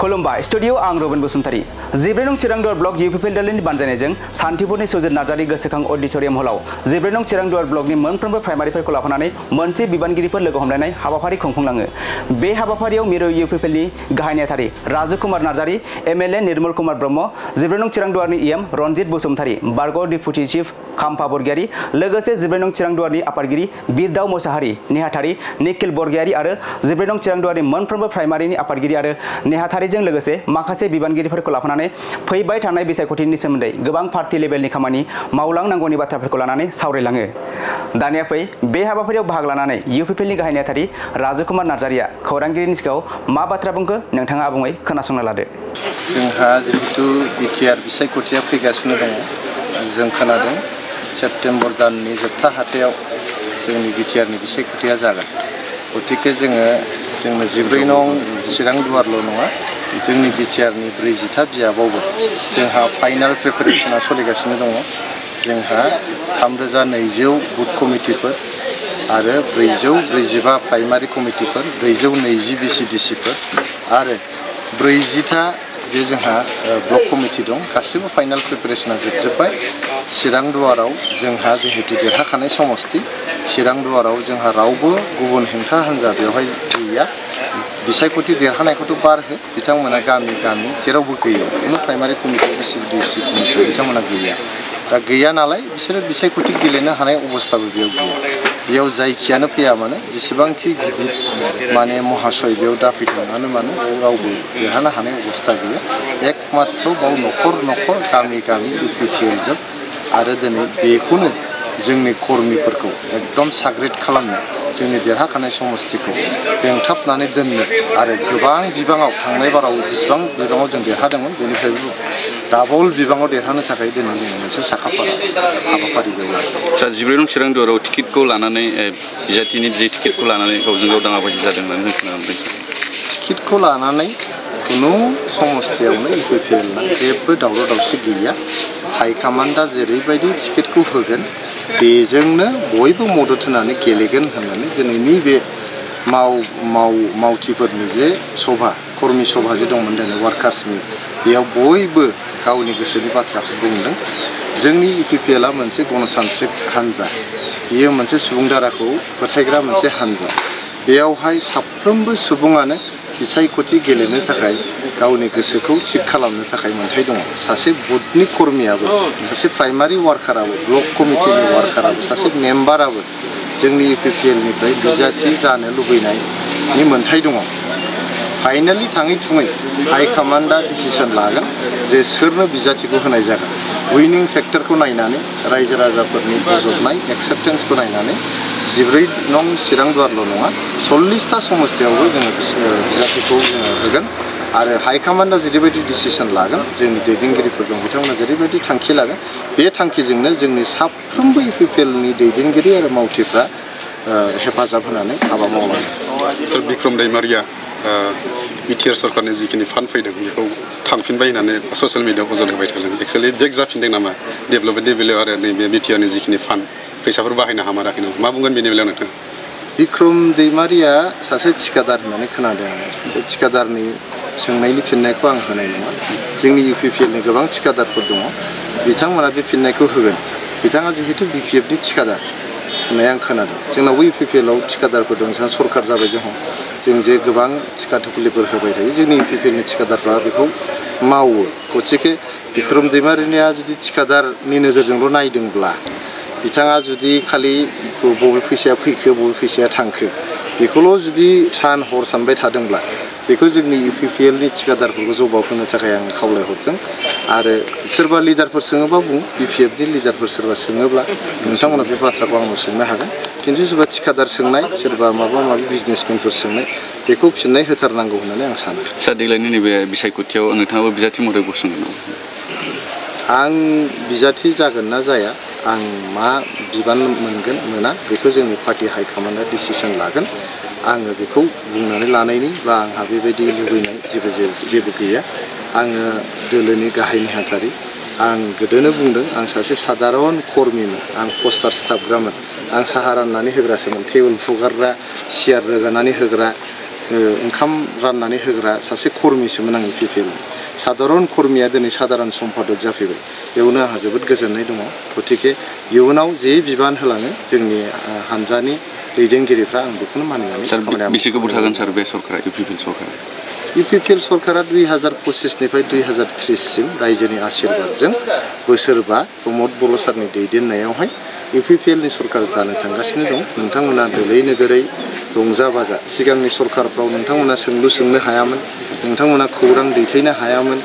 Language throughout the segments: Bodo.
खुलुमबाय स्टुडियो आं रबिन बसुमतारी 14 नं चिरांदुवार ब्लक इउपिपिएल दलनि बानजायनायजों सान्थिपुरनि सुजित नार्जारि गोसोखां अडिटोरियाम हलाव 14 नं चिरांदुवार ब्लकनि मोनफ्रोमबो प्राइमारिफोरखौ लाफानानै मोनसे बिबानगिरिफोर लोगो हमलायनाय हाबाफारि खुंफुंलाङो। बे हाबाफारियाव मिरु इउपिपिएलनि गाहाय नेहाथारि राजु कुमार नार्जारि, एमएलए निर्मल कुमार ब्रह्म, 14 नं चिरांदुवारनि इएम रनजित बसुमतारी, बारग' डिपुटि चिफ खाम्फा बरगयारि, लोगोसे 14 नं चिरांदुवारनि आफादगिरि बिरदाव मोसाहारि, नेहाथारि निखिल बरगयारि आरो 14 नं चिरांदुवारनि मोनफ्रोमबो प्राइमारिनि आफादगिरि आरो नेहाथारिजों लोगोसे माखासे बिबानगिरिफोरखौ लाफानानै फैबाय थानाय बिसायख'थिनि सोमोन्दै गोबां पार्टी लेभेलनि खामानि मावलांनांगौनि बाथ्राफोरखौ लानानै सावरायलाङो। दानिया फै बे हाबाफारियाव बाहागो लानानै इउपिपिएलनि गाहाय नेहाथारि राजु कुमार नार्जारिया खौरांगिरिनि सिगाङाव मा बाथ्रा बुंखो नोंथाङा आबुङै खोनासंना लादो। जोंहा जिहेतु बिटिआर बिसायख'थिया फैगासिनो दङ, जों खोनादों सेप्तेम्बर दाननि जोबथा हाथायाव जोंनि बिटिआरनि बिसायख'थिया जागोन। गतिके जोंनो 14 नं चिरांदुवारल' नङा, जोंनि बिटिआरनि 40था बियाबावबो जोंहा फाइनाल प्रिपेरेसना सोलिगासिनो दङ। जोंहा 3200 बुथ कमिटिफोर आरो 445 प्राइमारि कमिटिफोर, 420 बिसिडिसिफोर आरो 40था जे जोंहा ब्लक कमिटि दं, गासिबो फाइनाल प्रिपेरेसना जोबजोब्बाय। चिरांदुवाराव जोंहा जिहेतु देरहाखानाय समस्ति, चिरांदुवाराव जोंहा रावबो गुबुन हेंथा हान्जा बेवहाय गैया। बिसायख'थि देरहानायखौथ' बारहो, बिथांमोना गामि गामि जेरावबो गैया, कुनु प्राइमारि कमिटि बिसिडिसि कमिटियाव बिथांमोना गैया। दा गैया नालाय बिसोरो बिसायख'थि गेलेनो हानाय अबस्थाबो बेयाव गैया। बेयाव जायखियानो फैया मानो, जेसेबांखि गिदिर माने महाशय बेयाव दाफैथोंआनो मानो, रावबो देरहानो हानाय अबस्था गैया। एकमात्र बाव न'खर न'खर गामि गामि इउपिपिएलजों आरो दिनै बेखौनो जोंनि कर्मिफोरखौ एकदम साग्रेद खालामनो, जोंनि देरहाखानाय समस्तिखौ बेंथाबनानै दोननो आरो गोबां बिबाङाव थांनाय बाराव जेसेबां बिबाङाव जों देरहादोंमोन बेनिफ्रायबो डाबल बिबाङाव देरहानो थाखाय दिनै जोङो मोनसे साखाफारा हाबाफारि बेवहाय। 14 नं चिरांदुवाराव टिकेटखौ लानानै बिजाथिनि जे टिकेटखौ लानानै गावजों गाव दाङाबाजि जादों होननानै जों खोनानो मोनदों। टिकेटखौ लानानै खुनु समस्थियावनो इउपिपिएलना जेबो दावराव दावसि गैया। हाइकामान्डआ जेरैबायदि टिकेटखौ होगोन बेजोंनो बयबो मदद होनानै गेलेगोन होननानै दिनैनि बे मावथिफोरनि जे सभा, कर्मि सभा जे दंमोन दिनै वार्कार्सनि, बेयाव बयबो गावनि गोसोनि बाथ्राखौ बुंदों। जोंनि इउपिपिएलआ मोनसे गणतान्त्रिक हान्जा, बेयो मोनसे सुबुं दाराखौ फोथायग्रा मोनसे हान्जा। बेयावहाय साफ्रोमबो सुबुङानो बिसायख'थि गेलेनो थाखाय गावनि गोसोखौ थिग खालामनो थाखाय मोन्थाय दङ। सासे बुथनि कर्मियाबो, सासे प्राइमारि वार्काराबो, ब्लक कमिटिनि वार्काराबो, सासे मेम्बाराबो जोंनि इउपिपिएलनिफ्राय बिजाथि जानो लुबैनायनि मोन्थाय दङ। फाइनालि थाङै थुङै हाइकामान्डआ डिसिसन लागोन जे सोरनो बिजाथिखौ होनाय जागोन। उइनिं फेक्टरखौ नायनानै, रायजो राजाफोरनि बजबनाय एक्सेप्टेन्सखौ नायनानै 14 नं चिरांदुवारल' नङा, 40था समस्तियावबो जोङो बिजाथिखौ जोङो होगोन। आरो हाइकामान्डआ जेरैबायदि डिसिसन लागोन, जोंनि दैदेनगिरिफोर दं बिथांमोना जेरैबायदि थांखि लागोन, बे थांखिजोंनो जोंनि साफ्रोमबो इउपिपिएलनि दैदेनगिरि आरो मावथिफ्रा हेफाजाब होनानै हाबा मावलाङो। सोर बिक्रम दैमारिया बिटिआर सरकारनि जिखिनि फान्ड फैदों बेखौ थांफिनबाय होननानै ससियेल मिडियाआव अजद होबाय थादों। एक्सुवेलि बेक जाफिनदों नामा डेभेलपमेन्टनि बेलायाव आरो नैबे बिटिआरनि जिखिनि फान्ड फैसाफोर बाहायनो हामाराखै नामा? मा बुंगोन बेनि बेलायाव नोंथाङा? बिक्रम दैमारिया सासे थिखादार होननानै खोनादों आङो। बे थिखादारनि सोंनायनि फिननायखौ आं होनाय नङा। जोंनि इउपिपिएलनि गोबां थिखादारफोर दङ, बिथांमोना बे फिननायखौ होगोन। बिथाङा जिहेतु बिपिएफनि थिखादार होननाय आं खोनादों। जोंनावबो इउपिपिएलआव थिखादारफोर दं, जोंहा सरकार जाबाय जों जे गोबां थिखा थुखुलिफोर होबाय थायो, जोंनि इउपिपिएलनि थिखादारफ्रा बेखौ मावो। गतिके बिक्रम दैमारिनिया जुदि थिखादारनि नोजोरजोंल' नायदोंब्ला, बिथाङा जुदि खालि बबे फैसाया फैखो बबे फैसाया थांखो बेखौल' जुदि सान हर सानबाय थादोंब्ला, बेखौ जोंनि इउपिपिएलनि थिखादारफोरखौ जबाब होनो थाखाय आं खावलायहरदों। आरो सोरबा लिडारफोर सोङोबा बुं, बिपिएफनि लिडारफोर सोरबा सोङोब्ला नोंथांमोना बे बाथ्राखौ आंनाव सोंनो हागोन। खिन्थु सोरबा थिखादार सोंनाय, सोरबा माबा माबि बिजनेसमेनफोर सोंनाय, बेखौ फिननाय होथारनांगौ होननानै आं सानो। सार देग्लायनि नैबे बिसायख'थियाव नोंथाङाबो बिजाथि महरै गसंगोन नामा? आं बिजाथि जागोन ना जाया, आं मा बिबान मोनगोन मोना बेखौ जोंनि पार्टी हाइकामान्डआ डिसिसन लागोन। आङो बेखौ बुंनानै लानायनि बा आंहा बेबायदि लुबैनाय जेबो गैया। आङो दोलोनि गाहाय नेहाथारि, आं गोदोनो बुंदों आं सासे सादारन कर्मिमोन, आं पस्टार स्टाफग्रामोन, आं साहा राननानै होग्रासोमोन, टेबोल फुगारग्रा, सियार रोगानानै होग्रा, ओंखाम राननानै होग्रा सासे कर्मिसोमोन आं इउपिपिएल साधारन कर्मिया दिनै साधारन सम्पादक जाफैबाय बेयावनो आंहा जोबोद गोजोननाय दङ गतिके इयुनाव जे बिबान होलाङो जोंनि हानजानि दैदेनगिरिफ्रा आं बेखौनो मानिनानै सार बेसे गोबाव थागोन सार बे सरकारा इउपिपिएल सरकारा इउपिपिएल सरकारा 2025निफ्राय 2030 सिम रायजोनि आशीर्बादजों बोसोरबा प्रमद बर' सारनि दैदेननायावहाय इउपिपिएलनि सरकार जानो थांगासिनो दं नोंथांमोना दोलै नोगोरै रंजा बाजा सिगांनि सरकारफ्राव नोंथांमोना सोंलु सोंनो हायामोन नोंथांमोना खौरां दैथायनो हायामोन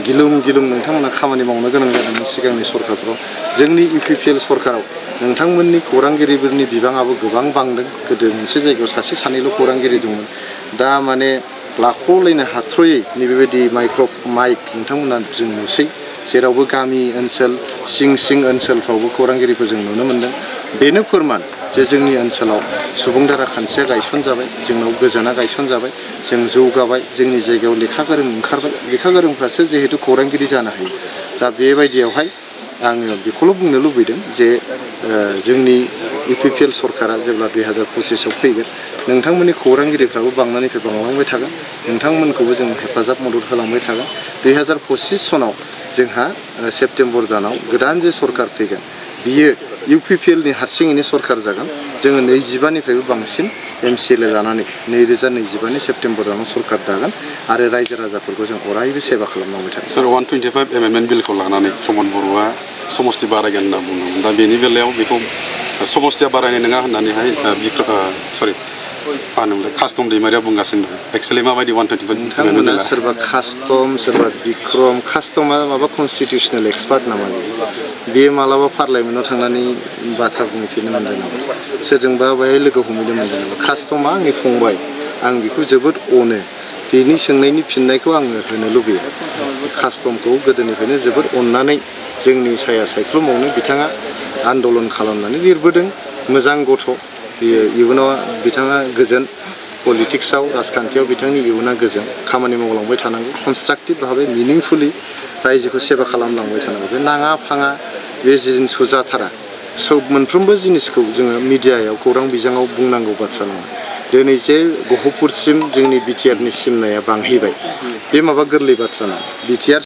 गिलुम गिलुम नोंथांमोना खामानि मावनो गोनां जादोंमोन सिगांनि सरकारफ्राव जोंनि इउपिपिएल सरकाराव नोंथांमोननि खौरांगिरिफोरनि बिबाङाबो गोबां बांदों गोदो मोनसे जायगायाव सासे सानैल' खौरांगिरि दंमोन दा माने लाख'लायनो हाथ्रयै नैबेबायदि माइक नोंथांमोना जों नुसै जेरावबो गामि ओनसोल सिं ओनसोलफ्रावबो खौरांगिरिफोर जों नुनो मोन्दों बेनो फोरमान जे जोंनि ओनसोलाव सुबुं दारा खान्थिया गायसनजाबाय जोंनाव गोजोना गायसनजाबाय जों जौगाबाय जोंनि जायगायाव लेखा गोरों ओंखारबाय लेखा गोरोंफ्रासो जिहेतु खौरांगिरि जानो हायो दा बेबायदियावहाय आङो बेखौल' बुंनो लुबैदों जे जोंनि इउपिपिएल सरकारा जेब्ला 2025आव फैगोन नोंथांमोननि खौरांगिरिफ्राबो बांनायनिफ्राय बांलांबाय थागोन नोंथांमोनखौबो जों हेफाजाब मदद होलांबाय थागोन 2025 सनाव जोंहा सेप्तेम्बर दानाव गोदान जे सरकार फैगोन बियो इउपिपिएलनि हारसिङैनो सरकार जागोन जोङो 25निफ्रायबो बांसिन एमसिएलए लानानै 2025नि सेप्तेम्बर दानाव सरकार दागोन आरो रायजो राजाफोरखौ जों अरायबो सेबा खालामलांबाय थागोन सार 125 एमेन्डमेन्ट बिलखौ लानानै प्रमद बर'आ समस्ति बारायगोन होनना बुंदोंमोन दा बेनि बेलायाव बेखौ समस्तिया बारायनाय नङा होननानैहाय मा होनोमोनलाय कास्टम दैमारिया बुंगासिनो दं एक्सुवेलि माबायदि 125 नोंथांमोना सोरबा कास्टम सोरबा बिक्रम कास्टमा माबा कनस्टिटिउसनेल एक्सपार्ट नामा बेयो मालाबा पार्लामेन्टआव थांनानै बाथ्रा बुंफिननो मोनदों नामा सोरजोंबा बेहाय लोगो हमहैनो मोनदों नामा कास्टमा आंनि फंबाय आं बेखौ जोबोद अनो बेनि सोंनायनि फिननायखौ आङो होनो लुबैयो कास्टमखौ गोदोनिफ्रायनो जोबोद अननानै जोंनि साया सायख्लुमावनो बिथाङा आन्दलन खालामनानै लिरबोदों मोजां गथ' बेयो इयुनाव बिथाङा गोजोन पलिटिक्सआव राजखान्थियाव बिथांनि इयुना गोजोन खामानि मावलांबाय थानांगौ कनस्ट्राक्टिभ भाबै मिनिंफुलि रायजोखौ सेबा खालामलांबाय थानांगौ बे नाङा फाङा बे जिनिसखौ जाथारा मोनफ्रोमबो जिनिसखौ जोङो मिडियायाव खौरां बिजोङाव बुंनांगौ बाथ्रा नङा दिनै जे गहपुरसिम जोंनि बिटिआरनि सिमनाया बांहैबाय बे माबा गोरलै बाथ्रा नङा बिटिआर